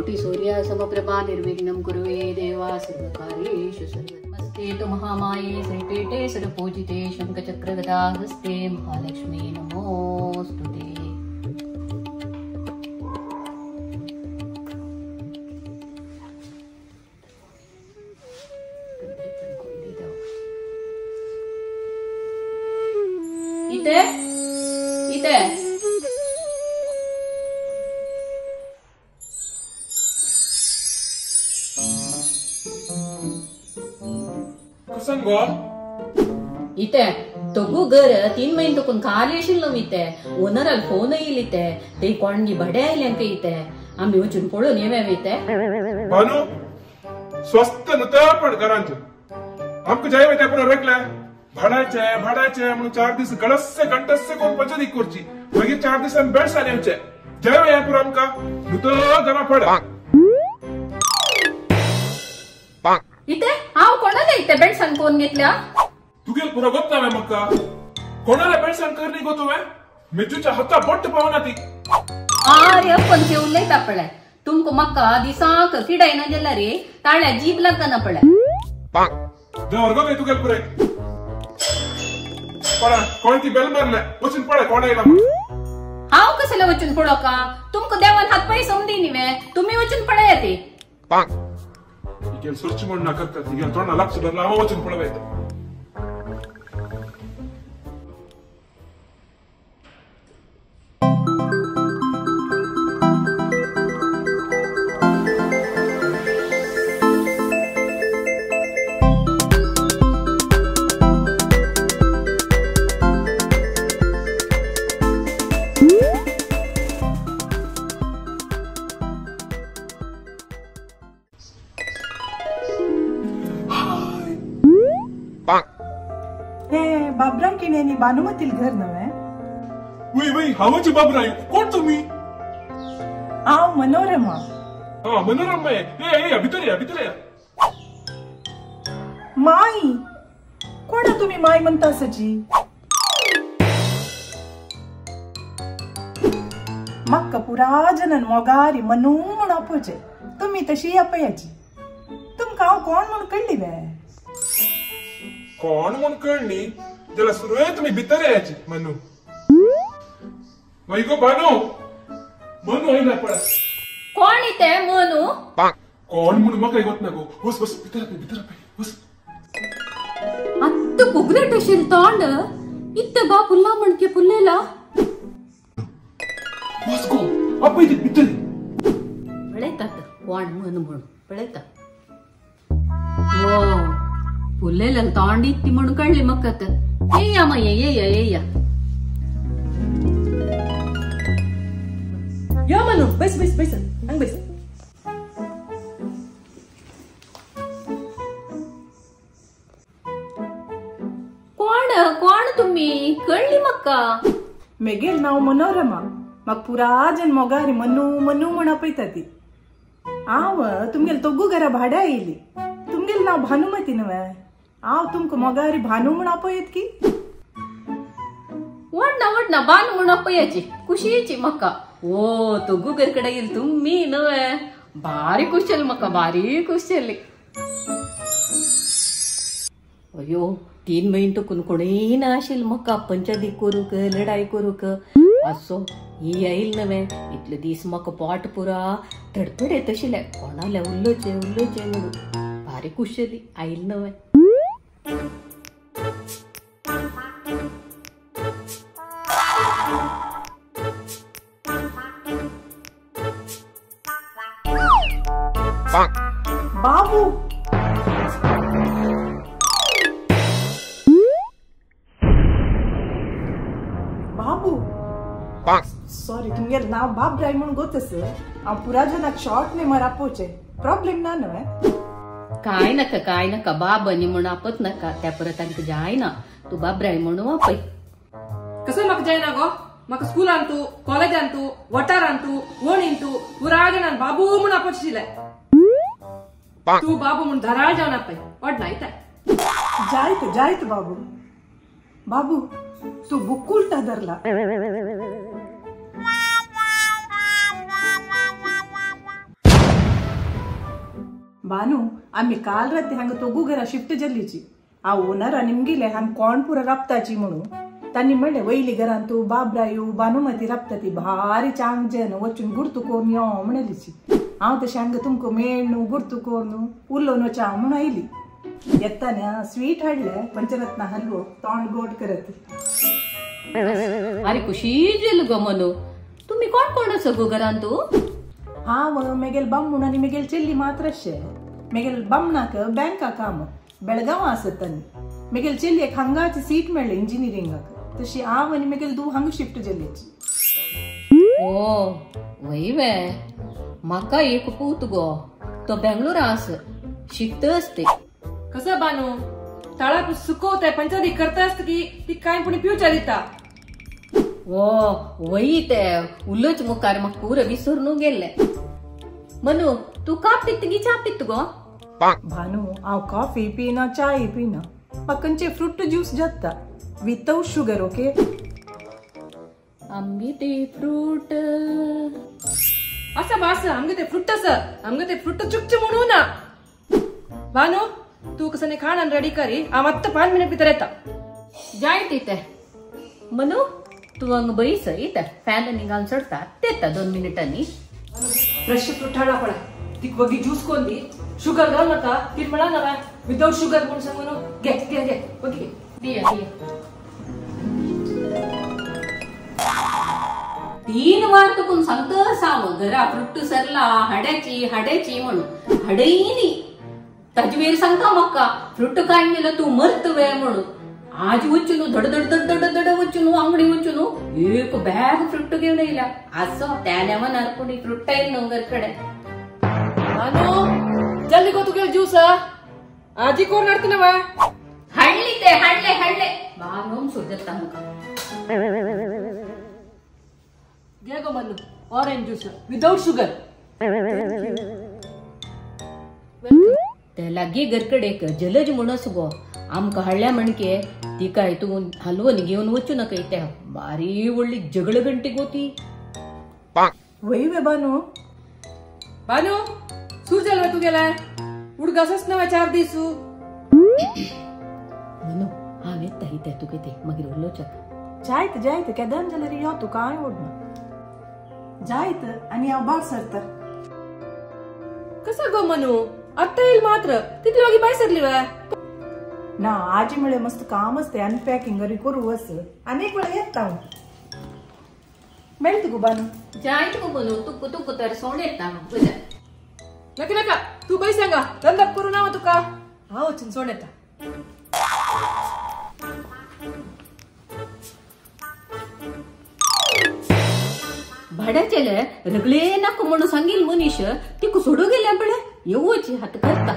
कोटि सूर्य समप्रभा निर्विघ्नं कुरु देवा सर्वकार्येषु सर्वदा। तु महामाये श्रीपीठे सुरपूजिते शङ्खचक्रगदाहस्ते महालक्ष्मी नमोऽस्तुते। इते इते इते तोगू घर 3 महिने तकून खाली आशिल्लो इते ओनराक फोन येयली इते ते कोणगी भाडें आयलें खंय इते आमी वचून पळोवन येवया इते। भानू स्वस्त नुतपण घरांत आमकां जाय वयता पुरो रेकले भाड्याचे भाड्याचे म्हणून 4 दीस गळस्से घंटस्से कोण पंचायत करची मागीर 4 दिसान बेळसान येवचे जाय वया पुरो आमकां नुत घरा पड। इते हांव कोणाले इते बेळसान कोण घेतल्या तुगेल पुरो गोत ना म्हाका कोणाला बेळसान करनी गो तुवें मेजूच्या हाता बोट पावना ती। आरे पंचे उलयता पळय तुमकां म्हाका दिसाक किडायना जाल्यार रे ताळ्या जीब लागना पळय। देवर गो तुगेल पुरे पळय कोण ती बेल मारले वचून पळय कोण आयला। हांव कसले वचून पळोवका तुमकां देवान हात पांय समदी न्ही वे तुमी वचून पळया ती। हिगेल सोर्ची म्हण ना करतात हिगेल तोंडा लक्ष धरला हांव वचून पळोवया। हे बाबराम किणेनी भानुमतील घर नव्हे? वय वय हांवच बाबराय। कोण तुम्ही? हांव मनोरमा। हा मनोरमा ये ये भितर या भितर या। माई कोण तुम्ही माई म्हणता सजी? म्हाका पुरा जनन मोगारी मनू म्हूण आपोवचें तुमी तशी आपयाची तुमकां हांव कोण म्हूण कळ्ळी वे? कोण म्हूण कळ्ळी जाल्यार सुरवेक तुमी भितर याची मनू। वय गो भानू मनू आयला पळय। कोण इते मनू? कोण म्हूण म्हाका गोत ना गो बस बस भितर आपय भितर आपय बस। आत्त पुगलेट आशिल्लें तोंड इत्त बा पुल्ला म्हणके पुल्लेला बस गो आपय ती भितर पळयतात कोण मनू म्हूण पळयता। ओ पुल्लेला तोंड इत्ती म्हणून कळ्ळी म्हाका येया माय येया येया। यो मनू बस बस बस हांग बस। कोण कोण तुम्ही कळ्ळी म्हाका? मेगेल नांव मनोरमा म्हाका पुरा जन मोगारी मनू मनू म्हूण आपयता ती। हांव तुमगेल तोगू घरा भाड्या आयली तुमगेल नांव भानुमती न्हय? हांव तुमकां मोगारी भानू म्हूण आपयत की? वडना वडना भानू म्हूण आपयाची खुशीची म्हाका। ओ तोगू घर कडेन येयली तुमी न्हय भारी खुश जाली म्हाका भारी खुश जाली। अयो 3 म्हयने तकून कोणूय ना आशिल्लो म्हाका पंचायती करूंक लढाई करूंक आसो ही आयली नवें इतले दीस म्हाका पोट पुरा धडपडयत आशिल्लें कोणाले उलोवचें उलोवचें म्हणून भारी खुश जाली आयली नवें। बाबू बाबू सॉरी तुमगेल नांव बाबराय म्हूण गोत आस हांव पुरा जनाक शॉर्ट नेमार आपोवचें प्रॉब्लेम ना न्हय? काय नाका काय नाका बाब न्ही म्हूण आपत नाका त्या परत आमकां जायना तूं बाबराय म्हणून आपय। कसं म्हाका जायना गो म्हाका स्कुलान तूं कॉलेजान तूं वठारान तूं वणीन तूं पुरा जणान बाबू म्हूण आपोवचें तूं बाबू म्हूण धराळ जावन आपय वडना येता। जायत जायत बाबू बाबू तूं बुक उल्टा धरला। बानू आम्ही काल राती हांगा तोगू घरा शिफ्ट जाल्लीची. आ ओनर निमगिले हांग कोण पुरा राबताची म्हणून तांणी म्हणले वयली घरान तू बाबरायू बानुमती राबता ती भारी चांग जन वचून गुर्तू करून यो म्हणलीची. हांव तशें हांगा तुमकां मेळ्ळू गुर्तू करून उलोवन वचा म्हणून आयली. येताना स्वीट हाडले पंचरत्न हलवो तोंड गोड करत. अरे खुशी जेल गो मनू, तुम्ही कोण कोण असो गो घरान तू? हांव मेगेल बामूण आनी मेगेल चेल्ली मात्र अशे. मेगेल बामणाक बँका काम बेळगांव आसत तांणी. मेगेल चेल्लियेक हांगाची सीट मेळ्ळी इंजिनियरिंगाक, तशी हांव आनी मेगेल धूव हांगा शिफ्ट जाल्लीची. ओ वय वे, म्हाका एक पूत गो, तो बेंगलोरा आस शिकता आसते. कसं बानू ताळाक सुकवताय पंचायती करता असत की ती काय पुणी पिवच्या दिता. ओ वय ते उलोच मुखार म्हाका पुरो विसरून गेल्ले. मनू तू काप पित्त की च्या पित्त गो? भानू हांव कॉफी पिना चाय पिना, म्हाका खंयचे फ्रूट ज्यूस जाता विथआउट शुगर. ओके आमगे ते फ्रूट आसा बा आसा, आमगे ते फ्रूट आसा, आमगे ते फ्रूट चुकचे म्हणू ना. भानू तू कसं खाण रेडी करी, हांव आत्तां 5 मिनट भितर येता. जाय ते मनू तू हांगा बैस, येता फॅन घालून सोडता तेता 2 मिनटांनी. फ्रेश फ्रूट हाडा पळय, ती वगी ज्यूस कोण दी, शुगर घाल नाका, ती म्हणा ना विदाउट शुगर म्हणून सांगू न्हू. घे घे घे वगी दिया दिया. 3 वार तुकून सांगता हांव घरा फ्रुट सरला हाड्याची हाड्याची म्हणून, हाडय न्ही. ताजे वेर सांगता म्हाका फ्रुट काय मेलो तूं मरत वे म्हणून. आज वचून धड धड धड धड धड वचून आंगडी वचून एक बॅग फ्रुट घेवन येयल्या. आसो त्या लेमनार कोणी फ्रुट येयल न्हू घरकडे. भानू जल्दी गो तुगे ज्यूस आजी कोण हाडटले वे? हाडली ते हाडले हाडले बानून सुजता म्हाका. घे गो Manu orange juice without sugar. ते लागीं घरकडेक जलज म्हणस गो, आमकां हाडल्या म्हणके तिका हितून हालवून घेवन वचूं नाका. त्या बारी व्हडली झगड घंटी गो ती. वय वे बानू. बानू सूर जाल वे तुगेले उडगासच नवे 4 दीस. मनू हांव येता हिते तुगे ते मागीर उलोवचें. जायत जायत केदन जाल्यार यो तूं, कांय ओडना. जायत आनी हांव भायर सरता. कसो गो मनू आत्तां येयल मात्र तितली वगी भायर सरली वे? ना आजी म्हळ्यार मस्त काम आसता अनपॅकिंग अरी करूं वच, आनी एक वेळा येता हांव. मेळटा गो बानू. जायत गो मनू, तुका तुका तर सोड येता. नाका नाका तूं बैस हांगा, धंदाप करूं ना तुका, हांव वचून सोड येता. भाड्याचेले रगले नाका म्हणून सांगील मनीस तिका सोडू गेल्या पळय येवची हात करता.